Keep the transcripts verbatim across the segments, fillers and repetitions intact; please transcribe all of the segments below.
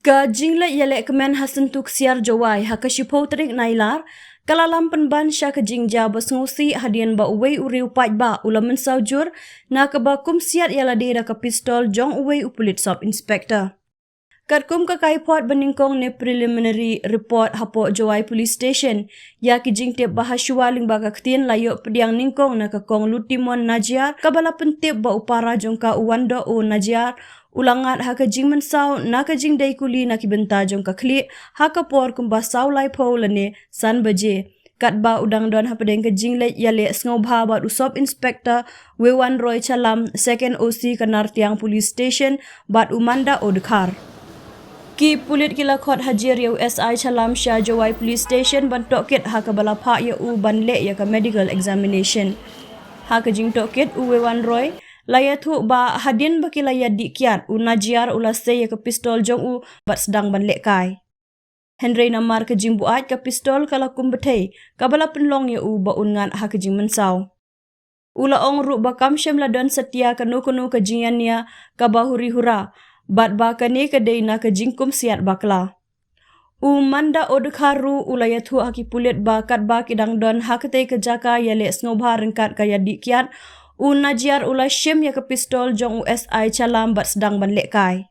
Ka jingleit ïalehkmen ha Syntu Ksiar Jowai ha ka shiphew tarik Nailar ka la lam pynban sha ka jingjia ba sngewsih hadien ba uwei u riew paidbah u la mynsaw jur na kaba kumsiat ïa lade da ka pistol jong uwei u pulit sub inspector. Katkum ka kaiphod banyngkong ne preliminary report hapoh Jowai Police Station ïa ki jingtip ba ha shuwa lyngba ka ktien la ïoh pdiang nyngkong na ka Kong Lutimon Najiar kaba la pyntip ba u para jong ka u Wando O Najiar u la ngat ha ka jingmynsaw na ka jingdei kuli na ki bynta jong ka khlieh ha ka por kumba saw laiphew lane san baje. Katba u dang don hapdeng ka jingleit ïaleh sngewbha bad u sub inspector Wewan Roy Chalam, second O C ka Nartiang Police Station, bad u Manda O Dkhar. Ki pulit ki la khot hajir ïa u S I Chalam sha Jowai Police Station ban tohkit ha kaba la phah ïa u ban leh ïa ka medical examination. Ha ka jingtohkit u Wewan Roy la ïathuh ba hadien ba ki la ïadih kiad u Najiar u la sei ïa ka pistol jong u bad sdang ban lehkai. Hynrei namar ka jingbuaid ka pistol ka la kum bthei kaba la pynlong ïa u ba un ngat ha ka jingmynsaw. U la ong ruh ba kam shym la don satia kano kano ka jingïania kaba huri hura bad ba kane ka dei na ka jingkumsiat bakla. U Manda O Dkhar ruh u la ïathuh ha ki pulit ba katba ki dang don ha katei ka jaka ïaleh sngewbha ryngkat ka ïadih kiad, u Najiar u la shim ïa ka pistol jong u S I Chalam bad sdang ban lehkai.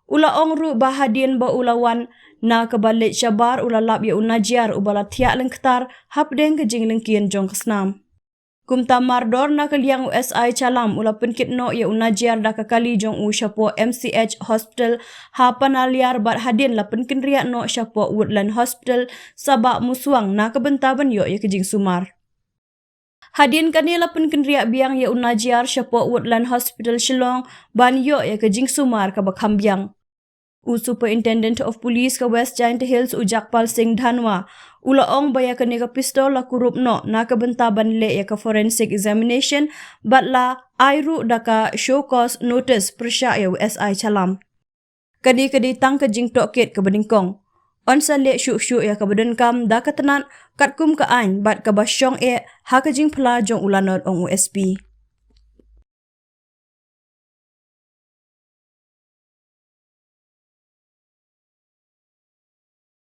U la ong ruh ba hadien ba u la wan na kaba leit shabar u la lap ïa u Najiar uba la thiah lyngktar hapdeng ka jinglyngkien jong ka snam. Kumta mardor na ka liang u S I Chalam u la pynkit noh ïa u Najiar da ka kali jong u shapoh M C H Hospital ha Panaliar bad hadien la pynkynriah noh shapoh Woodland Hospital Sabah Muswang na ka bynta ban ïoh ïa ka jingsumar. Hadien kane la pynkynriah biang ïa u Najiar shapoh Woodland Hospital Shillong ban ïoh ïa ka jingsumar kaba kham biang. U Superintendent of Police ka West Jaintia Hills u Jagpal Singh Dhanwa u la ong ba ïa kane ka pistol la kurup noh na ka bynta ban leh ïa ka forensic examination bad la ai ruh da ka show cause notice pyrshah ïa u S I Chalam. Kane ka dei tang ka jingtohkit kaba nyngkong. Yn sa leh shuh shuh ïa kaba donkam da ka tnat katkum ka aiñ bad kaba shong eh ha ka jingphla jong u lanot, ong u S P.